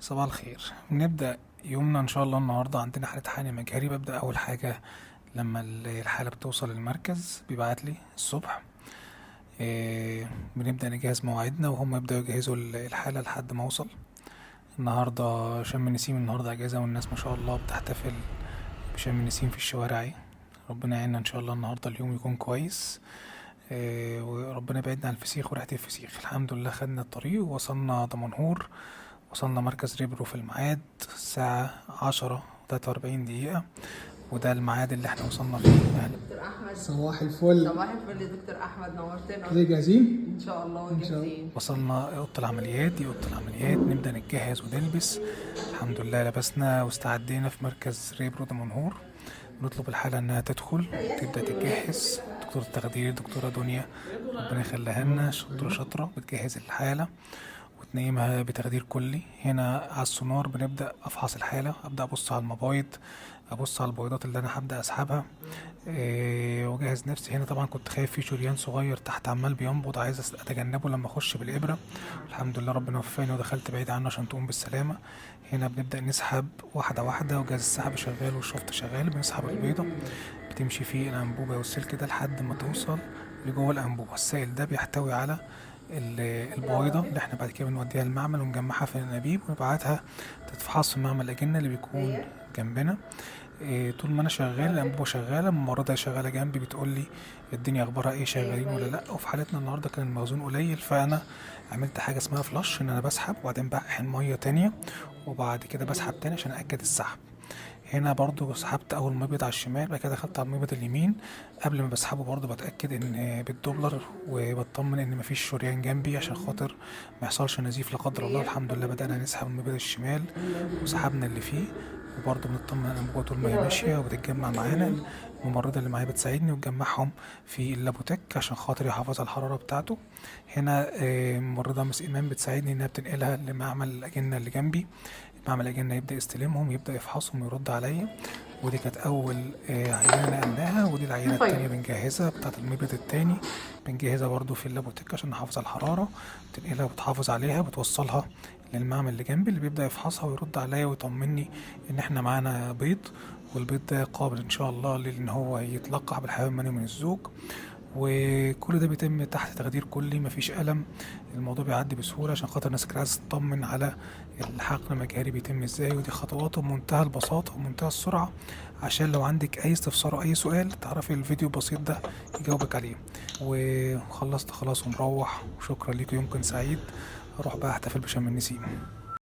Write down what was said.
صباح الخير. نبدأ يومنا إن شاء الله. النهاردة عندنا حالة حقن مجهري. ببدأ أول حاجة لما الحالة بتوصل المركز بيبعت لي الصبح، بنبدأ نجهز مواعيدنا وهم يبدأوا يجهزوا الحالة لحد ما أوصل. النهاردة شم نسيم، النهاردة أجازة، والناس ما شاء الله بتحتفل بشم نسيم في الشوارع. ربنا يعيننا إن شاء الله، النهاردة اليوم يكون كويس، وربنا يبعدنا عن الفسيخ وريحة الفسيخ. الحمد لله خدنا الطريق ووصلنا دمنهور، وصلنا مركز ريبرو في الميعاد الساعة 10:43، وده الميعاد اللي احنا وصلنا فيه. أهلا. دكتور احمد. صباح الفل. صباح الفل يا دكتور احمد، نورتنا. كده جاهزين؟ ان شاء الله إن شاء الله. جاهزين. وصلنا اوضة العمليات، دي اوضة العمليات، نبدا نتجهز ونلبس. الحمد لله لبسنا واستعدينا في مركز ريبرو دمنهور. نطلب الحالة انها تدخل تبدا تتجهز. دكتور التخدير دكتورة دنيا ربنا يخليها لنا، شاطرة شاطرة، بتجهز الحالة وتنيمها بتخدير كلي. هنا على السونار بنبدأ أفحص الحالة، أبدأ أبص على المبايض، أبص على البيضات اللي أنا هبدأ أسحبها، وأجهز نفسي. هنا طبعا كنت خايف في شريان صغير تحت عمال بينبض، عايز أتجنبه لما أخش بالإبرة. الحمد لله ربنا وفقني ودخلت بعيد عنه عشان تقوم بالسلامة. هنا بنبدأ نسحب واحدة واحدة، وجهاز السحب شغال والشفط شغال. بنسحب البيضة، بتمشي في الأنبوبة والسلك ده لحد ما توصل لجوه الأنبوبة. السائل ده بيحتوي على البويضة اللي احنا بعد كده بنوديها المعمل ونجمعها في الأنابيب ونبعتها تتفحص في معمل الأجنة اللي بيكون جنبنا. طول ما انا شغال الانبوبة شغالة، الممرضة شغالة جنبي بتقول لي الدنيا اخبارها ايه، شغالين ولا لا. وفي حالتنا النهارده كان المخزون قليل، فانا عملت حاجة اسمها فلاش، ان انا بسحب وبعدين بحقن مية تانية وبعد كده بسحب تاني عشان اكد السحب. هنا برضو سحبت اول مبيض على الشمال، بعد كده دخلت على المبيض اليمين. قبل ما بسحبه برضو بتاكد ان بالدوبلر وبطمن ان مفيش شريان جنبي عشان خاطر ما يحصلش نزيف لا قدر الله. الحمد لله بدانا نسحب المبيض الشمال وسحبنا اللي فيه، وبرضه بنطمن على الانبوبة طول ما هي ماشية وبتتجمع معانا. الممرضة اللي معايا بتساعدني وتجمعهم في اللابوتك عشان خاطر يحافظ على الحرارة بتاعته. هنا ممرضة مس ايمان بتساعدني انها بتنقلها لمعمل الاجنة اللي جنبي. معمل الاجنة يبدا يستلمهم، يبدا يفحصهم ويرد عليا. ودي كانت اول عينه نقلناها، ودي العينة التانية بنجهزها بتاعه المبيض التاني، بنجهزها برضو في اللابوتك عشان نحافظ على الحرارة. بتنقلها وبتحافظ عليها، بتوصلها للمعمل اللي جنبي اللي بيبدأ يفحصها ويرد عليا ويطمني ان احنا معانا بيض، والبيض ده قابل ان شاء الله لان هو يتلقح بالحيوان المنوي من الزوج. وكل ده بيتم تحت تخدير كلي، مفيش ألم، الموضوع بيعدي بسهولة عشان خاطر الناس كانت عايزة تطمن على الحقن المجهري بيتم ازاي. ودي خطواته بمنتهى البساطة ومنتهى السرعة، عشان لو عندك أي استفسار أو أي سؤال تعرفي الفيديو البسيط ده يجاوبك عليه. وخلصت خلاص ومروح، وشكرا ليكم، يومكم سعيد. اروح بقى احتفل بشم النسيم.